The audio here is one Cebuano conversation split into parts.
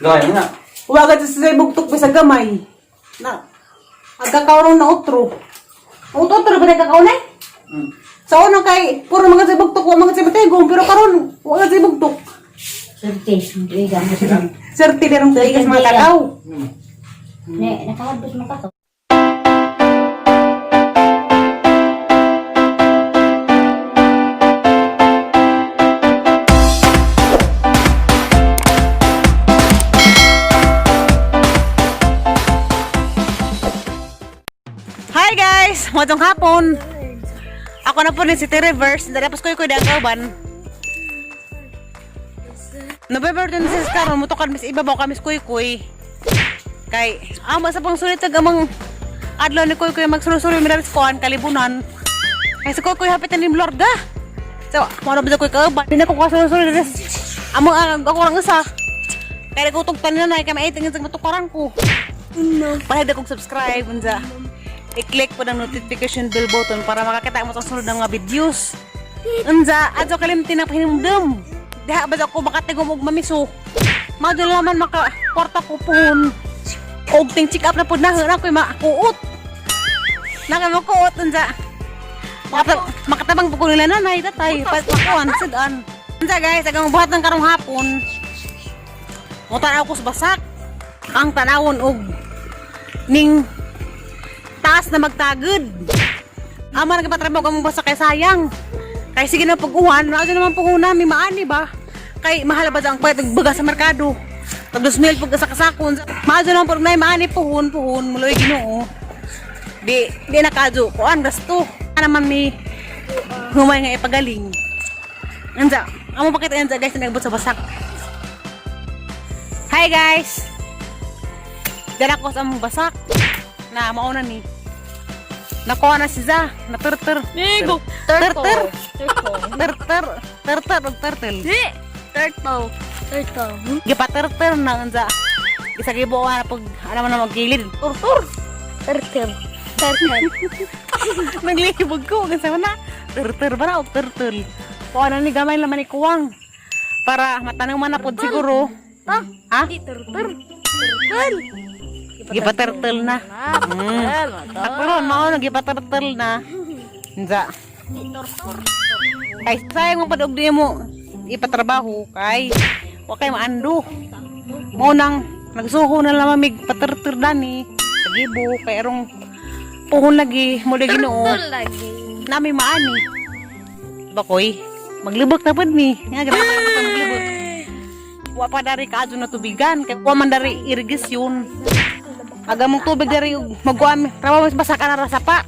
Gaya na. Wa ka sa bugtok bisag gamay. Na agkakaroon na otro. Otro ba na kakaon eh? Sa una kay puro mga sa bugtok, wa mga sa bategong, pero karon wa ka sa bugtok. Swerte, tuiga mo sila. Swerte lerong tuigas mga takaw. Ne, nakahadbos mo ka. Hi guys! Matong hapon. Ako na po ni City Reverse. Tapos ko ko kauban. November 26 karon mutukad mis ibabaw kami sa Kuy-Kuy. Kay ama sa pang sulit ag amang adlaw ni Kuy-Kuy magsulod-sulod mi diri sa kuan kalibunan. Kay sa Kuy-Kuy hapit na ni Lorda. So, mo na ba kuy kauban? Di na ko kasulod-sulod diri. Amang ako lang usa. Kay nagutog tanin na kay maitingin sa matukaran ko. No. Palihog kong subscribe unsa. I-click po ng notification bell button para makakita mo sa sunod ng mga videos. Unsa, adto kalimti na pahinumdum. Diha ba ako makatigom og mamiso? Madyo naman maka kwarta ko puhon. Og ting check up na pud na na ko'y makuot. Naka makuot unsa. Makatabang po ko nila nanay, tatay, pagpakuan, sidan. Unsa guys, agang buhat ng karong hapon. Mutan ako sa basak. Ang tanawon og ning taas na magtagod. Ama nagpatrabaho ka mo basta kay sayang. Kay sige na pag-uwan, naadyo naman puhunan, may maani ba? Kay mahal ba ang pwede baga sa merkado. Tag 2,000 pag sa kasakon. Maadyo naman po na maani puhon, puhon, muloy Ginoo. Di di na kadyo kuan gasto. Ana naman may humay nga ipagaling. Anza, amo pakita anza guys na nagbot sa basak. Hi guys. Dala ko sa among basak na mauna ni. Nakuha na si Za, naturter. Nigo. Terter. Turtle. Terter, terter og turtle. Di. Turtle. Turtle. Gipaterter na unsa. Isa gibuo na pag ano man na maggilid. Turtur. Turtle. Turtle. Naglibog ko kasi na. Terter ba na og turtle. Kuha na ni gamay laman ni kuwang. Para matanong man na pod siguro. Ta. Ha? Di turtle. Turtle. Gipatertel na. Karon mao na gipatertel na. Unsa? Di turtle. Kay sayang mo padog di mo ipatrabaho kay wa kay maando. Mo nang nagsuho na lang mig paterter dani sa gibo kay arong puhon lagi mo lagi Ginoo Turtle lagi. nami maani. Bakoy, maglibok na pud mi. Nga grabe na pa maglibok. Wa pa dari kaadto na tubigan kay wa man dari irigasyon. Aga mong tubig dari magkuan trabaho mas basa ka na ra sa pa.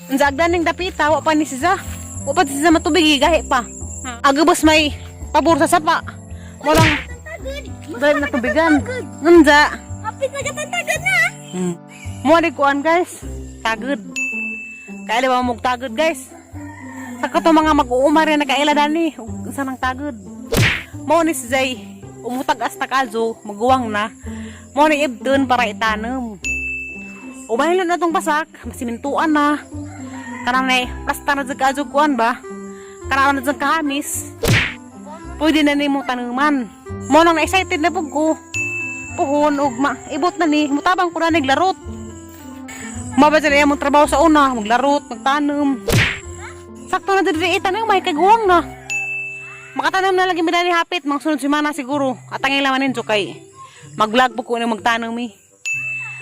Unsa agdaning dapita wa pa ni siya. Wa pa siya matubig gahi pa. Aga bas may pabor sa sapa. Mo lang dahil na tubigan. Unsa? Hapit na katantagad na. Mo ni kuan guys. Tagod. Kaila ba mo tagod guys? Sa kato mga mag-uuma rin nakaila dani ug unsa nang tagod. Mo ni si Zay umutag asta kazo maguwang na. Mo ni ibdon para itanom. Ubahin na tong basak, masimintuan na. Kanang nay plasta na jud kazo kuan ba? Kanang na jud kahamis. Pwede na nimo tanuman. Mo nang na-excited na pug ko. Puhon ug ma ibot na ni, mutabang ko na naglarot. Mabasa na mong trabaho sa una, maglarot, magtanom. Sakto na diri itanom may kagwang na. Makatanom na lagi midani hapit, mga sunod semana siguro. At ang ilaman ninyo kay mag-vlog po ko na magtanom eh.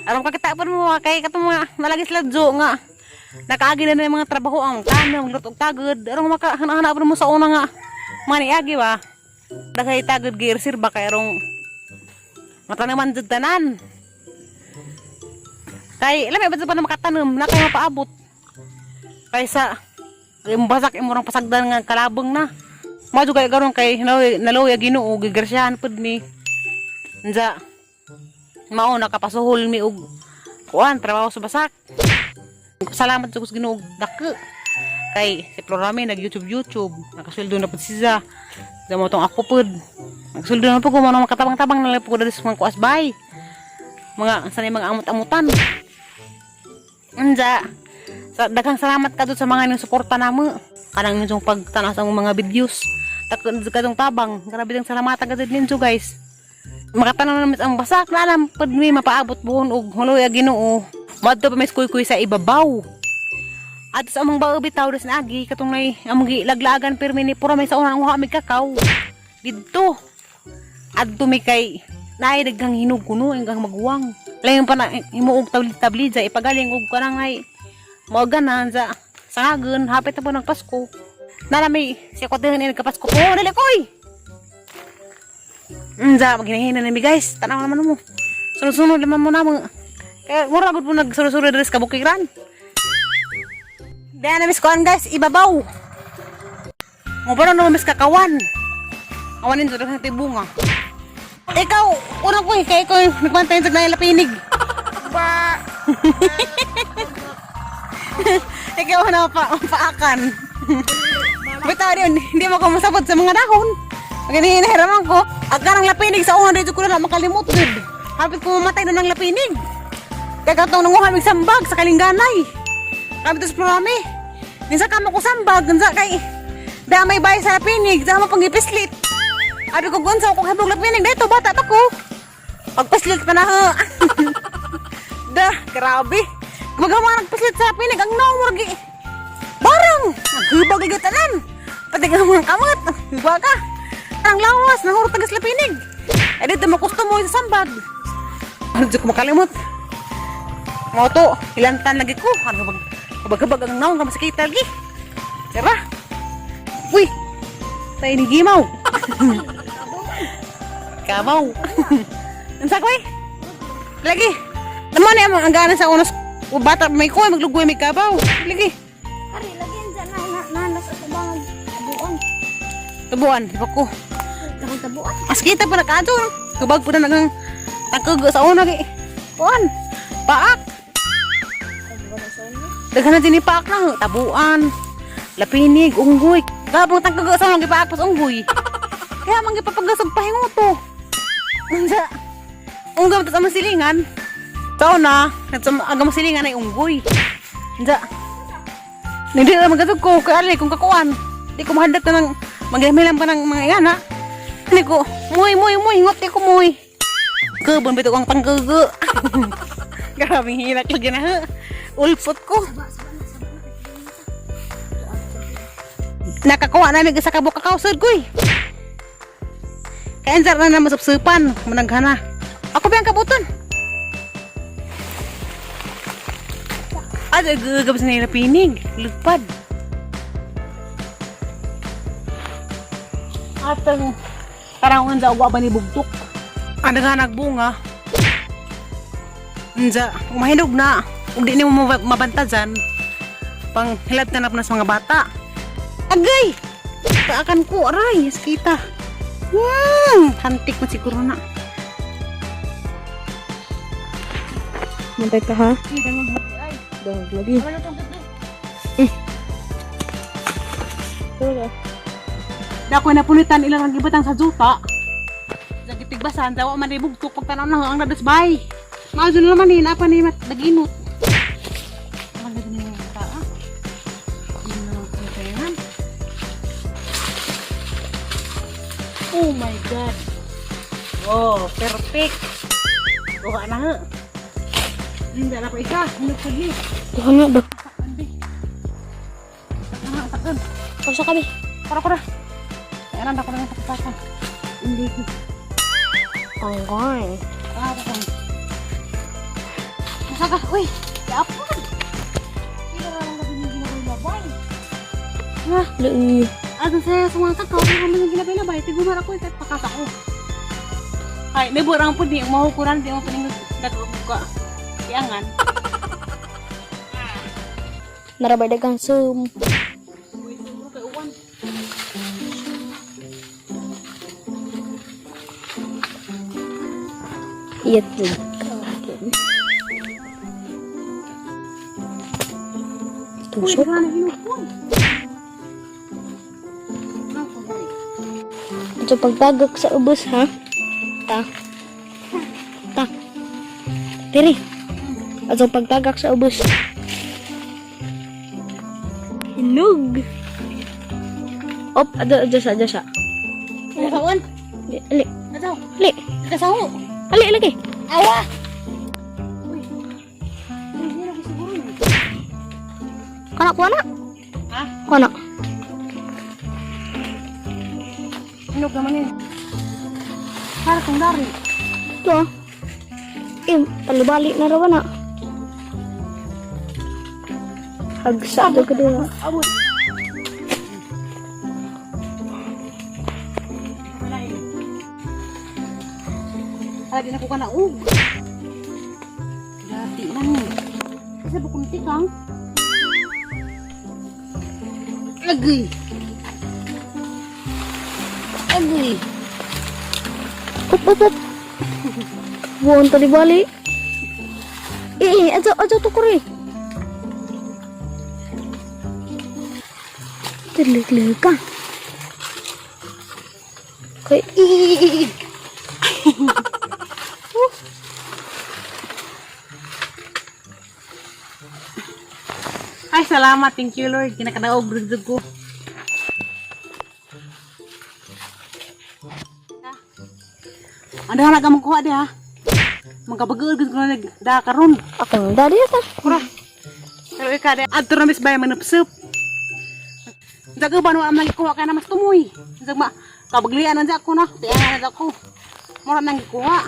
Aron kakita pa mo mga kay katong mga nalagi sila jo nga. Nakaagi na na yung mga trabaho ang tanom, magluto og tagod. Aron maka hana pa mo sa una nga. Maniagi ba? Daghay tagod gear sir ba kay arong matanaman jud tanan. Kay alam ba pa na makatanom na kay mapaabot. Kaysa yung basak imong pasagdan nga kalabang na. Madyo kay garon kay naloy Ginoo gigrasyahan pud mi. Unsa mao nakapasuhol mi og kuan trabaho sa basak. Salamat sa Ginoo dako. Kay si Florami nag YouTube YouTube, nakasweldo na pud siya. Damo tong ako pud. Nagsweldo na pud ko mo makatabang-tabang na lang pud ko diri sa mga kuas bay. Mga sanay mga amot-amutan. Unsa sa daghang salamat kadto sa mga ning suporta namo. Kanang inyong pagtanaw sa among mga videos. Takon kadtong tabang. Grabe dang salamatan kadto ninyo guys. Makatanaw naman ang basak na alam pud mi mapaabot buon og huloy a Ginoo. Moadto pa mis kuy-kuy sa ibabaw. At sa among bao bitaw des naagi katong nay among gilaglagan pirmi ni pura may sa unang uha mig kakaw. Didto. Adto mi kay naay daghang hinog kuno hanggang maguwang. Lain pa na himuog tabli-tabli dya ipagaling og kanang ay moaganan sa sangagon hapit na po ng Pasko. Nana may siya ko din nagkapasko po. Dali koy. Unsa maghinahina na mi, guys. Tanaw naman mo. Sunod-sunod naman mo na mo. Kaya mura gud po nagsunod-sunod diri sa kabukiran. Dahil na mis kuan, guys, ibabaw. Mo pa naman mis kakawan. Kawanin sa daghang bunga. Ikaw, unang ko eh, kay ikaw nagpantay sa nailapinig. Ba! Ikaw na pa paakan. Bitaw din, hindi mo ko masabot sa mga dahon. Ganyan hiraman ko. Agka ng lapinig sa una dito ko na lang makalimot gud. Hapit ko mamatay na ng lapinig. Kaya katong nanguha mig sambag sa kalingganay. Kami tos prami. Minsan kamo ko sambag, gansa kay damay bay sa lapinig, dama pang ipislit. Abi ko gunsa ko hibog lapinig dito bata pa ko. Pagpislit pa na ha. Da, grabe. Kumagawa nagpislit sa lapinig ang naong murgi. Barang! Naghibag lagi tanan. Pati ka mga kamot. Hiba ka. Ang lawas, nahurot tagas lapinig. Eh dito makusto mo sa sambag. Ano dyan ko makalimot? Mo to, ilantan lagi ko. Ano bag, habag-habag ang naong kamasakita lagi. Tara. Uy! Tayo ni Gimaw. Kamaw. Ang ko eh? Lagi. Naman eh, ang gana sa unos. O bata may kuha, maglugoy may kabaw. Lagi. Ari, lagi dyan na na na sa tabang tabuan. Tubuan, di ba ko? Takang tabuan. Mas kita pa nakaadto. Tubag po na nagang tangkog sa una gi. Kuan. Paak. Daghan na din ni paak na tabuan. Lapinig, unggoy. Gabong tangkog sa una gipaak pas unggoy. Kaya man gipapagasog pahinguto. Unsa? Unggoy tas among silingan. Sa una, ang among silingan ay unggoy. Unsa? Hindi na magatog ko kay ali kung kakuan. Di ko mahandat na ng magamilan pa ng mga ingana. Hindi ko, muy, muy, muy, ngot di ko muy. Kubon bito ang panggugo. Grabe hilak lagi na. Ha. Ulpot ko. Nakakuha namin isa ka buka kausod ko eh. Kaya ansar na naman supsupan, managhana. Ako ba ang kabuton? Ay, gagab sa nila pinig. Lupad. Atang karangan sa uwa ba ni bugtok. Ang nga nagbunga. Unsa, umahinog na. Ug di nimo mabantazan. Pang hilad na na sa mga bata. Agay! Paakan ko, aray, kita. Hantik mo siguro na. Mantay ka ha? Dahog lagi. Dako na punitan ilang ang gibutang sa juta. Nagitigbasan, dawa man ni bugtok pagtanaw na ang nadasbay. Maadyo na naman eh, napa ni mat daginot. Ang ganda ni mga bata, ah. Hindi na lang pinatayangan. Oh my God. Oh, perfect. Buka na nga. Hindi na pa isa. Hinug pa ni. Kuha nga ba? Andi. Ah, takon. Pausa kami. Para ko na. Kaya na ako na ng kapatakan. Hindi ko. Angkoy. Ah, ako. Masaka, uy. Yapon. Sila na lang gabi ng ginabay-labay. Ha? Lagi. Ano sa sa mga kakaw, kung kami ng ginabay-labay, tigumar ako, kahit pakasa ko. Ay, may burang po di, mahukuran, di mo pa nagkabuka. Iangan. Narabay dagang sum. Uy, siguro kay uwan. Iyat din. Uy, Tusok. daghan na hinukon. Ah, Ito pagtagak sa ubos ha? Ta. Ta. Diri. Ato pagtagak sa ubos. Hinog. Op, ado, ado sa, ado sa. Ano ka, uwan? Ali, ali, Ado. ali. Kasaho. Ali lagi. Awa! Uy. Uy, hindi na siguro yun. Kana kuha na. Ha? Kuha na. Hinog naman yun. Para kong dari. Ito ah. Eh, talibali na raw na. Hagsa daw ka doon. Abot. Wala yun. Ala, di na ko ka na ug. Dati man ni. Kasi bukunti kang. Agay. Agay. Up, up, up. Buon talibali. Eh, eh, ajo, ajo to kore. Tilig ka. Kay, Eh. Ay, salamat. Thank you, Lord. Kinakadaog, rugdug ko. Ang dahil ka mong kuha di ha. Magkabagod ko na nagda karon. Ako dari ata. Kura. Pero ika di adto na mis bay manupsup. Jago ba no am nang ikuha kay na mas tumoy. Jag ma kabaglian na ako na. Tiyan na ako. Mura nang ikuha.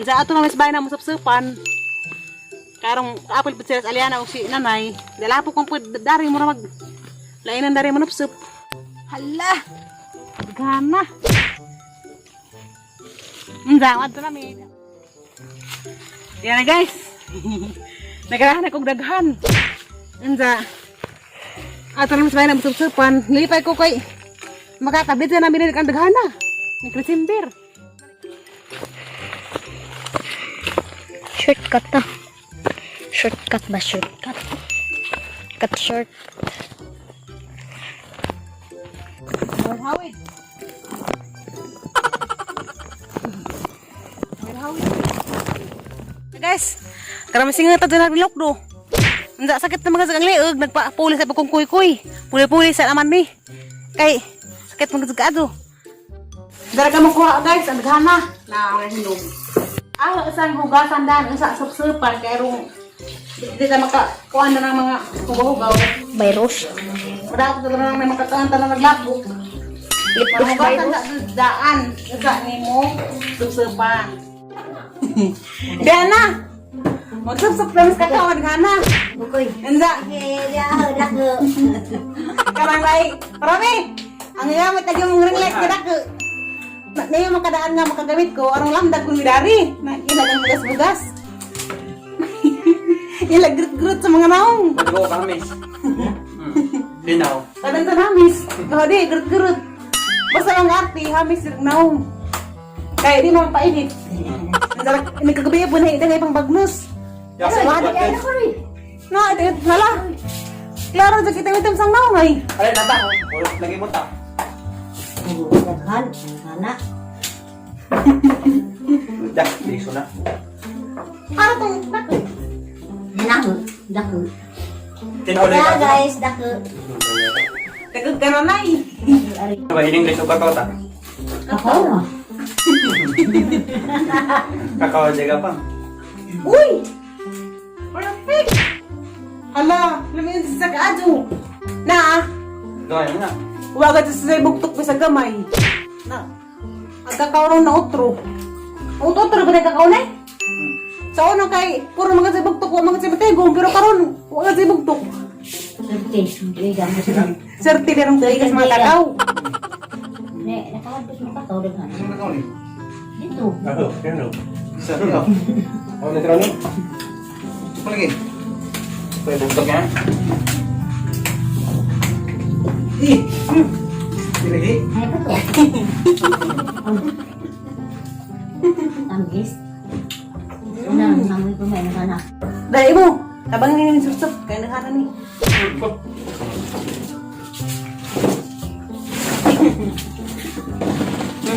Ja ato na mis bay na musupsupan. Karong kaapil pud sila sa Aliana og si nanay. Dala po kong pud dari mura mag lainan dari manupsup. Hala. Gana. Unsa adto na mi. Yan na guys. Nagarahan akong daghan. Unsa. Ato naman sa bayan ang supsupan. Lipay ko kay makakabit na namin ang daghan na. Nagresimber. Shortcut na. Shortcut ba? Shortcut. Cut short. Hawid. Hawid. Guys, karami singa ta doon bilok do. Unsa sakit na mga sagang liog, nagpapuli sa pagkong kuy-kuy. Puli-puli sa naman mi. Kay sakit mga sagado. Dara ka mo kuha guys, ang daghan na. Na ang hinog. Ah, isang hugasan dan, isa supsupan kay rong di ta makakuha na ng mga hugaw-hugaw. Virus. Wala ko na lang may makakaanta na naglabok. Lipos Mahugasan virus. sa daan, isa nimo supsupan. Diana! Magsupsup na mas kakao nga na. Bukoy. Enza, karang lay, parami! Ang gamit lagi mong ring light kada ko. Na yung makadaan nga makagamit ko, arong lamdag kong dari. Na ilag ang bugas-bugas. Ilag grut-grut sa mga naong. Go kamis. Linaw. Kadan sa hamis. Kahodi, grut-grut. Basta ang arte, hamis yung naong. Kaya di naman painit. Nagkagabi po na ito pang bagnos. Yes, Wala. No, ito, hala. Klaro, sa kita itam sang naong ay. Alay nata. Ulo lagi mo ta. Daghan, ana. Dah, liso na. Para tong dako. Dako, dako. Tinaw na Yeah, guys, dako. Dagag ka na nay. Ari. Ba hiling liso kakao ta. Ako. Kakao jega pa. Uy! Perfect! Hala, lumiin sa kaadyo. Na, Gaya na. wagat sa bugtok ko sa gamay. Na, ang kakao ron na otro. Otro ba na kakao na eh? Sa una kay, puro mga sa bugtok, wa mga sa matigong, pero karon wa sa bugtok. Swerte, hindi gamot. Swerte merong tuigas mga kakao. Ne, nakawad mo kakao daghan. Kakao ni. Dito. Ako, pero. Sa iyo. Ako na trano. Lagi. Pwede bugtok yan. Eh. Lagi. Ay pa to. Tamis. Una, amoy ko may na. Dahil mo, tabang nga yung sursok, kaya nakara ni.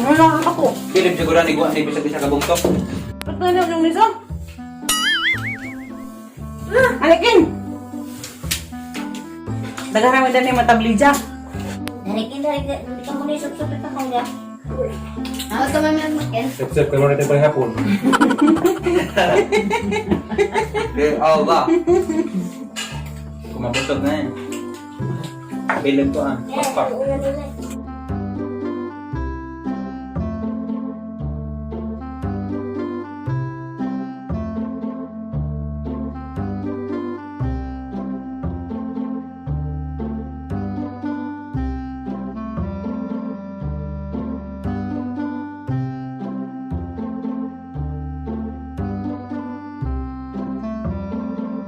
Wala ako. Philip siguro ni guwa ni bisa-bisa ka bugtok. Ba't na yung niso? Alikin! Daghan namin dali matablidya. Darikin, darikin, darikin mo ni sup-sup kakao niya. Ako ka man makin. Except kayo natin pa hapon. Okay, Allah. Kumabusog na eh. Bilog ko ah. Pakpak.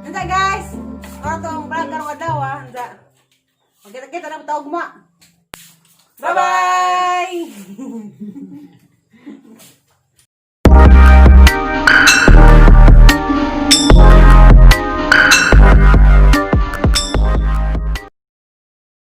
Anda guys. Ora tong vlog karong adlaw ah. Anda. Magkita-kita na tawag ma. Bye-bye.